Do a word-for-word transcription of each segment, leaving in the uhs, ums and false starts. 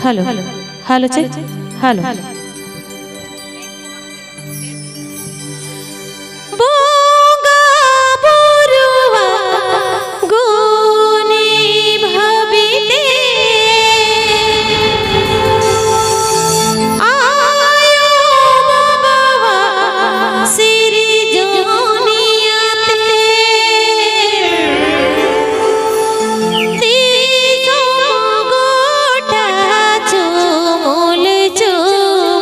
Hello, hello, check, hello. ᱵᱚᱸᱜᱟ ᱵᱩᱨᱩᱣᱟᱜ ᱜᱩᱱᱤ ᱵᱷᱟᱹᱵᱤᱛᱮ, ᱟᱭᱳ ᱵᱟᱵᱟᱣᱟᱜ ᱥᱤᱨᱡᱚᱱᱤᱭᱟᱹᱛᱮ, ᱫᱤᱥᱚᱢ ᱜᱚᱴᱟ ᱪᱩᱢᱩᱞ ᱪᱩᱢᱩᱞ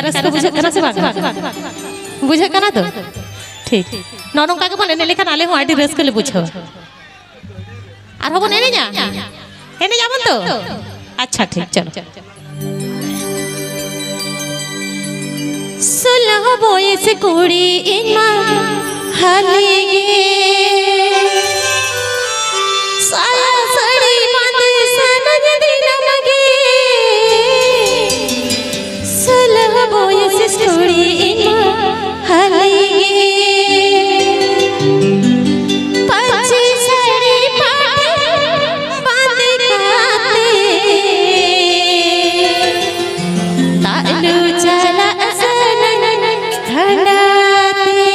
ᱨᱟᱹᱥᱠᱟᱹ ᱵᱩᱡᱷᱟᱹᱜ ᱠᱟᱱᱟ ᱥᱮ ᱵᱟᱝ? ᱵᱩᱡᱷᱟᱹᱜ ᱠᱟᱱᱟ ᱛᱚ? ᱴᱷᱤᱠ᱾ ᱱᱚᱜᱼᱚ ᱱᱚᱝᱠᱟ ᱜᱮᱵᱚᱱ ᱮᱱᱮᱡ ᱞᱮᱠᱷᱟᱱ ᱟᱞᱮ ᱦᱚᱸ ᱟᱹᱰᱤ ᱨᱟᱹᱥᱠᱟᱹ ᱞᱮ ᱵᱩᱡᱷᱟᱹᱣᱟ᱾ ᱟᱨᱦᱚᱸ ᱵᱚᱱ ᱮᱱᱮᱡᱟ? ᱮᱱᱮᱡ ᱟᱵᱚᱱ ᱛᱚ? ᱟᱪᱪᱷᱟ, ᱴᱷᱤᱠ, ᱪᱚᱞᱚ᱾ ᱥᱳᱞᱳ ᱵᱚᱭᱮᱥ ᱠᱩᱲᱤ ᱤᱧ ᱢᱟ ᱦᱟᱞᱮ ᱜᱮ, ᱥᱟᱭᱟ ᱥᱟᱹᱲᱤ ᱵᱟᱸᱫᱮ ᱥᱟᱱᱟᱧ ᱫᱤᱱᱟᱹᱢ ᱜᱮ᱾ ᱥᱳᱞᱳ ᱵᱚᱭᱮᱥ ᱠᱩᱲᱤ ᱤᱧ ᱢᱟ ᱦᱟᱞᱮ ᱜᱮ, ᱯᱟᱹᱧᱪᱤ ᱥᱟᱹᱲᱤ ᱯᱟᱴ ᱵᱟᱸᱫᱮ ᱠᱟᱛᱮ, ᱛᱟᱜᱞᱩ ᱪᱟᱞᱟᱜ ᱥᱟᱱᱟᱧ ᱠᱷᱟᱸᱰᱟ ᱛᱮ᱾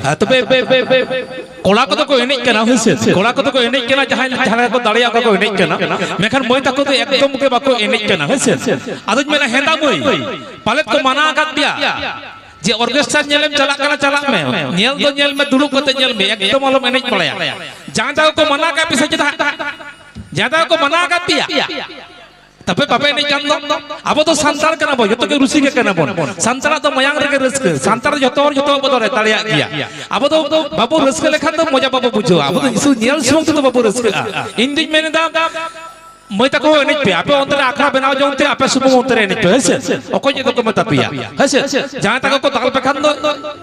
ᱟᱨ ᱛᱚᱵᱮ ᱠᱚᱲᱟ ᱠᱚᱫᱚ ᱠᱚ ᱮᱱᱮᱡ ᱠᱟᱱᱟ, ᱦᱳᱭ ᱥᱮ? ᱠᱚᱲᱟ ᱠᱚᱫᱚ ᱠᱚ ᱮᱱᱮᱡ ᱠᱟᱱᱟ, ᱡᱟᱦᱟᱸᱭ ᱡᱟᱦᱟᱸ ᱞᱮᱠᱟ ᱠᱚ ᱫᱟᱲᱮᱭᱟᱜᱼᱟ, ᱚᱱᱠᱟ ᱠᱚ ᱮᱱᱮᱡ ᱠᱟᱱᱟ᱾ ᱢᱮᱱᱠᱷᱟᱱ ᱢᱟᱹᱭ ᱛᱟᱠᱚ ᱫᱚ ᱮᱠᱫᱚᱢ ᱜᱮ ᱵᱟᱠᱚ ᱮᱱᱮᱡ ᱠᱟᱱᱟ, ᱦᱳᱭ ᱥᱮ? ᱟᱫᱚᱧ ᱢᱮᱱᱟ, ᱦᱮᱸᱫᱟ ᱢᱟᱹᱭ, ᱯᱟᱞᱮᱫ ᱠᱚ ᱢᱟᱱᱟ ᱟᱠᱟᱫ ᱯᱮᱭᱟ ᱡᱮ ᱚᱨᱠᱮᱥᱴᱟᱨ ᱧᱮᱞᱮᱢ ᱪᱟᱞᱟᱜ ᱠᱟᱱᱟ, ᱪᱟᱞᱟᱜ ᱢᱮ, ᱧᱮᱞ ᱫᱚ ᱧᱮᱞ ᱢᱮ, ᱫᱩᱲᱩᱵ ᱠᱟᱛᱮ ᱧᱮᱞ ᱢᱮ, ᱮᱠᱫᱚᱢ ᱟᱞᱚᱢ ᱮᱱᱮᱡ ᱵᱟᱲᱟᱭᱟ᱾ ᱡᱟᱦᱟᱸᱭ ᱛᱟᱠᱚ ᱠᱚ ᱢᱟᱱᱟ ᱟᱠᱟᱫ ᱯᱮ ᱥᱮ ᱪᱮᱫᱟᱜ? ᱡᱟᱦᱟᱸᱭ ᱛᱟᱠᱚ ᱠᱚ ᱢᱟᱱᱟ ᱟᱠᱟᱫ ᱯᱮᱭᱟ, ᱛᱟᱯᱮ ᱵᱟᱯᱮ ᱮᱱᱮᱡ ᱠᱟᱱ ᱫᱚ? ᱟᱵᱚ ᱫᱚ ᱥᱟᱱᱛᱟᱲ ᱠᱟᱱᱟ ᱵᱚᱱ, ᱡᱚᱛᱚ ᱜᱮ ᱨᱩᱥᱤᱠᱟ ᱠᱟᱱᱟ ᱵᱚᱱ᱾ ᱥᱟᱱᱛᱟᱲᱟᱜ ᱫᱚ ᱢᱟᱭᱟᱝ ᱨᱮᱜᱮ ᱨᱟᱹᱥᱠᱟᱹ᱾ ᱥᱟᱱᱛᱟᱲ ᱡᱚᱛᱚ ᱦᱚᱲ ᱡᱚᱛᱚ ᱵᱚ ᱫᱟᱲᱮ-, ᱫᱟᱲᱮᱭᱟᱜ ᱜᱮᱭᱟ᱾ ᱟᱵᱚ ᱫᱚ ᱵᱟᱵᱚ ᱨᱟᱹᱥᱠᱟᱹ ᱞᱮᱠᱷᱟᱱ ᱫᱚ ᱢᱚᱡᱟ ᱵᱟᱵᱚ ᱵᱩᱡᱷᱟᱹᱣᱟ᱾ ᱟᱵᱚ ᱫᱚ ᱥᱩᱫᱷᱩ ᱧᱮᱞ ᱥᱩᱢᱩᱝ ᱛᱮᱫᱚ ᱵᱟᱵᱚ ᱨᱟᱹᱥᱠᱟᱹᱜᱼᱟ᱾ ᱤᱧ ᱫᱩᱧ ᱢᱮᱱ ᱮᱫᱟ, ᱢᱟᱹᱭ ᱛᱟᱠᱚ ᱮᱱᱮᱡ ᱯᱮ, ᱟᱯᱮ ᱚᱱᱛᱮ ᱨᱮ ᱟᱠᱷᱲᱟ ᱵᱮᱱᱟᱣ ᱡᱚᱝ ᱛᱮ ᱟᱯᱮ ᱥᱩᱢᱩᱝ ᱚᱱᱛᱮ ᱨᱮ ᱮᱱᱮᱡ ᱯᱮ, ᱦᱮᱸ ᱥᱮ? ᱚᱠᱚᱭ ᱪᱮᱫ ᱠᱚ ᱢᱮᱛᱟ ᱯᱮᱭᱟ, ᱦᱮᱸ ᱥᱮ? ᱡᱟᱦᱟᱸᱭ ᱛᱟᱠᱚ ᱠᱚ ᱫᱟᱞ ᱯᱮ ᱠᱷᱟᱱ ᱫᱚ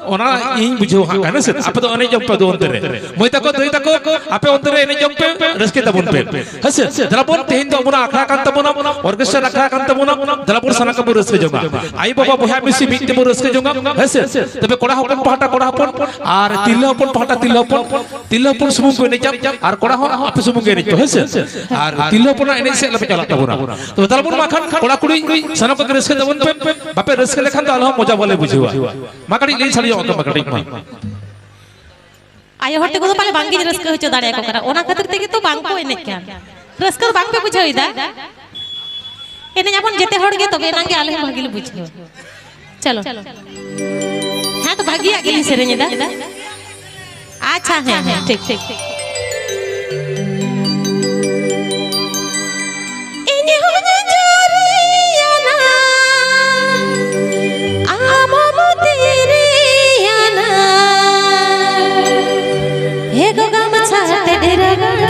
ᱚᱱᱟ ᱤᱧ ᱵᱩᱡᱷᱟᱹᱣ ᱦᱟᱸᱜ ᱠᱟᱱᱟ, ᱦᱮᱸ ᱥᱮ? ᱟᱯᱮ ᱫᱚ ᱮᱱᱮᱡ ᱡᱚᱝ ᱯᱮ ᱟᱫᱚ ᱚᱱᱛᱮ ᱨᱮ᱾ ᱢᱟᱹᱭ ᱛᱟᱠᱚ, ᱫᱟᱹᱭ ᱛᱟᱠᱚ, ᱟᱯᱮ ᱚᱱᱛᱮ ᱨᱮ ᱮᱱᱮᱡ ᱡᱚᱝ ᱯᱮ, ᱨᱟᱹᱥᱠᱟᱹ ᱛᱟᱵᱚᱱ ᱯᱮ, ᱦᱮᱸ ᱥᱮ? ᱫᱮᱞᱟ ᱵᱚᱱ, ᱛᱮᱦᱮᱧ ᱫᱚ ᱟᱵᱚᱱᱟᱜ ᱟᱠᱷᱲᱟ ᱠᱟᱱ ᱛᱟᱵᱚᱱᱟ, ᱚᱨᱠᱮᱥᱴᱟᱨ ᱟᱠᱷᱲᱟ ᱠᱟᱱ ᱛᱟᱵᱚᱱᱟ, ᱫᱮᱞᱟ ᱵᱚᱱ ᱥᱟᱱᱟᱢ ᱠᱚᱵᱚᱱ ᱨᱟᱹᱥᱠᱟᱹ ᱡᱚᱝᱟ᱾ ᱟᱭᱳ ᱵᱟᱵᱟ ᱵᱚᱭᱦᱟ ᱢᱤᱥᱤ ᱢᱤᱫ ᱛᱮᱵᱚᱱ ᱨᱟᱹᱥᱠᱟᱹ ᱡᱚᱝᱟ, ᱦᱮᱸ ᱥᱮ? ᱛᱚᱵᱮ ᱠᱚᱲᱟ ᱦᱚᱯᱚᱱ ᱯᱟᱦᱴᱟ ᱠᱚᱲᱟ ᱦᱚᱯᱚᱱ ᱟᱨ ᱛᱤᱨᱞᱟᱹ ᱦᱚᱯᱚᱱ ᱯᱟᱦᱴᱟ ᱛᱤᱨᱞᱟᱹ ᱦᱚᱯᱚᱱ, ᱛᱤᱨᱞᱟᱹ ᱦᱚᱯᱚᱱ ᱥᱩᱢᱩᱝ ᱠᱚ ᱮᱱᱮᱡᱟ ᱟᱨ ᱠᱚᱲᱟ ᱦᱚᱸ ᱟᱯᱮ ᱥᱩᱢᱩᱝ ᱜᱮ ᱮᱱᱮᱡ ᱯᱮ, ᱦᱮᱸ ᱥᱮ? ᱟᱨ ᱛᱤᱨᱞᱟᱹ ᱦᱚᱯᱚᱱᱟᱜ ᱮᱱᱮᱡ ᱥᱮᱫ ᱟᱞᱚᱯᱮ ᱪᱟᱞᱟᱜ ᱛᱟᱵᱚᱱᱟ᱾ ᱛᱚᱵᱮ ᱫᱮᱞᱟ ᱵᱚᱱ ᱢᱟ ᱠᱷᱟᱱ ᱠᱚᱲᱟ ᱠᱩᱲᱤ ᱥᱟᱱᱟᱢ ᱠᱚᱜᱮ ᱨᱟᱹᱥᱠᱟᱹ ᱛᱟᱵᱚᱱ ᱯᱮ, ᱵᱟᱯᱮ ᱨᱟᱹᱥᱠᱟᱹ ᱞᱮᱠᱷᱟᱱ ᱫᱚ ᱟᱞᱮ ᱦᱚᱸ ᱢᱚᱡᱟ ᱵᱟᱞᱮ ᱵᱩᱡᱷᱟᱹᱣᱟ᱾ ᱢᱟ ᱠᱟᱹᱴᱤᱡ ᱞᱟᱹᱭ ᱥᱟᱰᱮ ᱧᱚᱜ ᱟᱠᱚ ᱢᱮ ᱠᱟᱹᱴᱤᱡ ᱢᱟ᱾ ᱟᱭᱳ ᱦᱚᱲ ᱛᱟᱠᱚ ᱫᱚ ᱯᱟᱞᱮ ᱵᱟᱝᱜᱤᱧ ᱨᱟᱹᱥᱠᱟᱹ ᱦᱚᱪᱚ ᱫᱟᱲᱮᱭᱟᱠᱚ ᱠᱟᱱᱟ, ᱚᱱᱟ ᱠᱷᱟᱹᱛᱤᱨ ᱛᱮᱜᱮ ᱛᱚ ᱵᱟᱝ ᱠᱚ ᱮᱱᱮᱡ ᱠᱟᱱ᱾ ᱨᱟᱹᱥᱠᱟᱹ ᱫᱚ ᱵᱟᱝ ᱯᱮ ᱵᱩᱡᱷᱟᱹᱣ ᱮᱫᱟ? ᱮᱱᱮᱡ ᱟᱵᱚᱱ ᱡᱮᱛᱮ ᱦᱚᱲ ᱜᱮ, ᱛᱚᱵᱮ ᱮᱱᱟᱝ ᱜᱮ ᱟᱞᱮ ᱦᱚᱸ ᱵᱷᱟᱹᱜᱤ ᱞᱮ ᱵᱩᱡᱷᱟᱹᱣᱟ᱾ ᱪᱚᱞᱚ᱾ ᱦᱮᱸ, ᱛᱚ ᱵᱷᱟᱹᱜᱤᱭᱟᱜ ᱜᱮᱞᱤᱧ ᱥᱮᱨᱮᱧ ᱮᱫᱟ᱾ ᱟᱪᱪᱷᱟ, ᱦᱮᱸ, ᱦᱮᱸ, ᱴᱷᱤᱠ, ᱴᱷᱤᱠ, ᱴᱷᱤᱠ᱾ ᱤᱧ ᱦᱚᱸᱧ ᱡᱩᱨᱤᱭᱟᱱᱟ, ᱟᱢ ᱦᱚᱸᱢ ᱛᱤᱨᱤᱭᱟᱱᱟ᱾ ᱦᱮ ᱜᱚ ᱜᱟᱢᱪᱷᱟ ᱛᱮ ᱰᱮᱨᱟ ᱜᱟᱲ,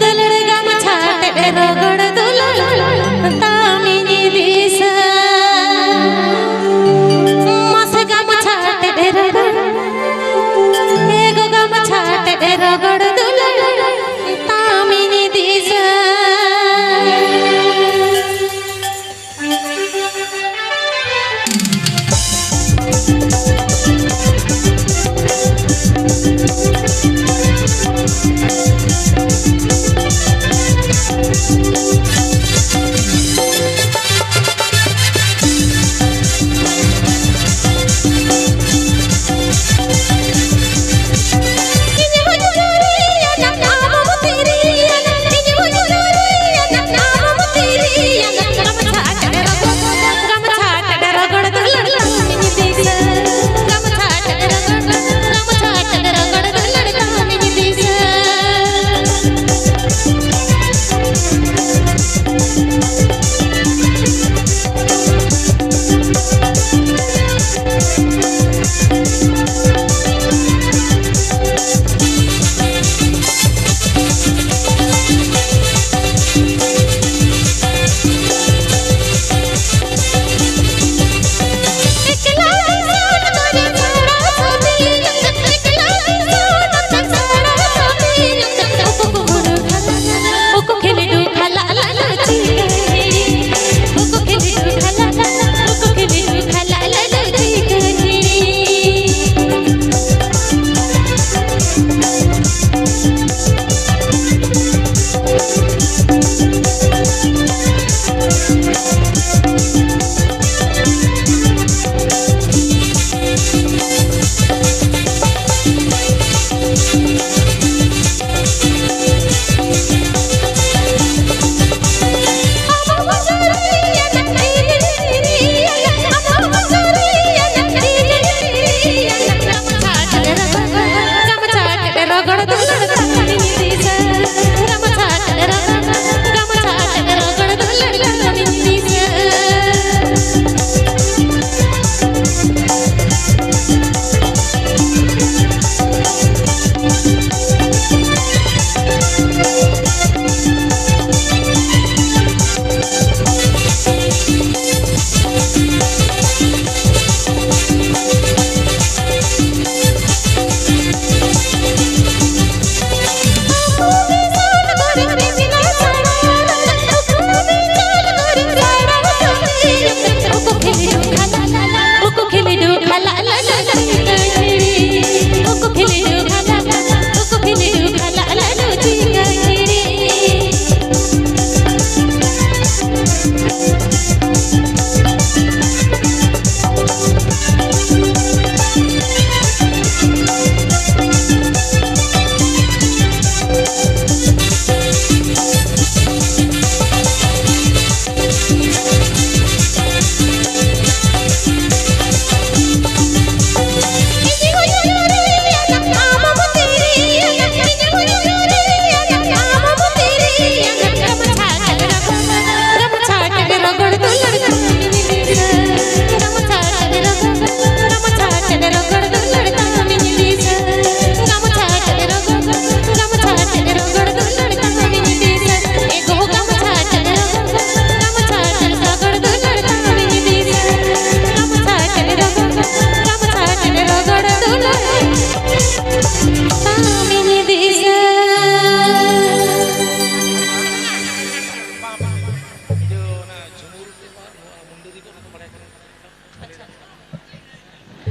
ᱫᱩᱞᱟᱹᱲ ᱜᱟᱢᱪᱷᱟ ᱛᱮ ᱰᱮᱨᱟ ᱜᱟᱲ, ᱫᱩᱞᱟᱹᱲ ᱛᱟᱢᱤᱧ ᱫᱤᱥᱟᱹ᱾ ᱢᱟᱥᱮ ᱜᱟᱢᱪᱷᱟ ᱛᱮ ᱰᱮᱨᱟ ᱜᱟᱲ, ᱦᱮ ᱜᱚ ᱜᱟᱢᱪᱷᱟ ᱛᱮ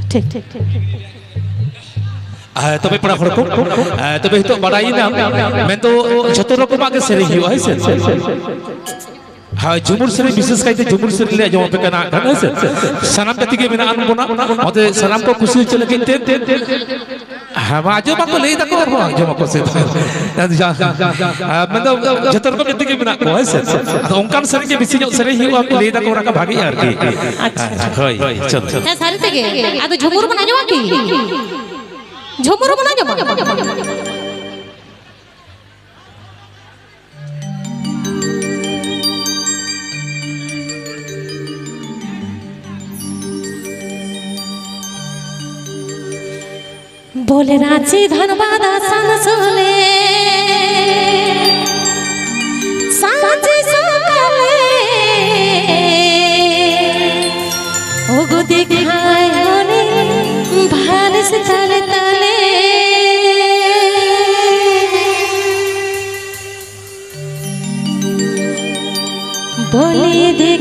ᱴᱷᱤᱠ, ᱴᱷᱤᱠ, ᱴᱷᱤᱠ᱾ ᱦᱮᱸ, ᱛᱚᱵᱮ ᱯᱮᱲᱟ ᱦᱚᱲ ᱠᱚ, ᱦᱮᱸ, ᱛᱚᱵᱮ ᱱᱤᱛᱚᱜ ᱵᱟᱰᱟᱭᱮᱱᱟ, ᱢᱮᱱᱫᱚ ᱡᱷᱚᱛᱚ ᱨᱚᱠᱚᱢᱟᱜ ᱜᱮ ᱥᱮᱨᱮᱧ ᱦᱩᱭᱩᱜᱼᱟ, ᱦᱮᱸ ᱥᱮ? ᱦᱳᱭ, ᱡᱷᱩᱢᱩᱨ ᱥᱮᱨᱮᱧ, ᱵᱤᱥᱮᱥ ᱠᱟᱭᱛᱮ ᱡᱷᱩᱢᱩᱨ ᱥᱮᱨᱮᱧ ᱞᱮ ᱟᱸᱡᱚᱢ ᱟᱯᱮ ᱠᱟᱱᱟ, ᱦᱮᱸ ᱥᱮ? ᱥᱟᱱᱟᱢ ᱡᱟᱹᱛᱤ ᱜᱮ ᱢᱮᱱᱟᱜ ᱵᱚᱱᱟ, ᱚᱱᱟᱛᱮ ᱥᱟᱱᱟᱢ ᱠᱚ ᱠᱩᱥᱤ ᱦᱚᱪᱚ ᱞᱟᱹᱜᱤᱫ ᱛᱮ, ᱦᱮᱸ, ᱢᱟ ᱟᱸᱡᱚᱢ ᱟᱠᱚ, ᱞᱟᱹᱭ ᱫᱟᱠᱚ ᱟᱨᱦᱚᱸ ᱟᱸᱡᱚᱢ ᱟᱠᱚ ᱥᱮ᱾ ᱡᱟ-, ᱦᱮᱸ, ᱢᱮᱱᱫᱚ ᱡᱷᱚᱛᱚ ᱨᱚᱠᱚᱢ ᱡᱟᱹᱛᱤ ᱜᱮ ᱢᱮᱱᱟᱜ ᱠᱚᱣᱟ, ᱦᱮᱸ ᱥᱮ? ᱟᱫᱚ ᱚᱱᱠᱟᱱ ᱥᱮᱨᱮᱧ ᱜᱮ ᱵᱮᱥᱤ ᱧᱚᱜ ᱥᱮᱨᱮᱧ ᱦᱩᱭᱩᱜᱼᱟ, ᱞᱟᱹᱭ ᱫᱟᱠᱚ ᱚᱱᱟ ᱠᱚ ᱵᱷᱟᱜᱮᱜᱼᱟ ᱟᱨᱠᱤ᱾ ᱟᱪᱪᱷᱟ᱾ ᱦᱳᱭ, ᱦᱳᱭ, ᱪᱚᱞᱚ᱾ ᱦᱮᱸ, ᱥᱟᱹᱨᱤ ᱛᱮᱜᱮ᱾ ᱟᱫᱚ ᱡᱷᱩᱢᱩᱨ ᱵᱚᱱ ᱟᱸᱡᱚᱢᱟ ᱠᱤ? ᱡᱷᱩᱢᱩᱨ ᱵᱚᱱ ᱟᱸᱡᱚᱢᱟ? ᱵᱚᱞᱮ ᱨᱟᱸᱪᱤ ᱫᱷᱟᱱᱵᱟᱫ ᱟᱥᱟᱱᱥᱳᱞᱮ ᱥᱟᱸᱪᱤ ᱥᱚᱠᱟᱞᱮ ᱩᱜᱩ ᱫᱤᱜᱷᱟᱭ ᱦᱚᱱᱤ ᱵᱷᱟᱞᱤᱥ ᱛᱟᱞᱮ ᱛᱟᱞᱮ ᱵᱚᱞᱮ ᱫᱮ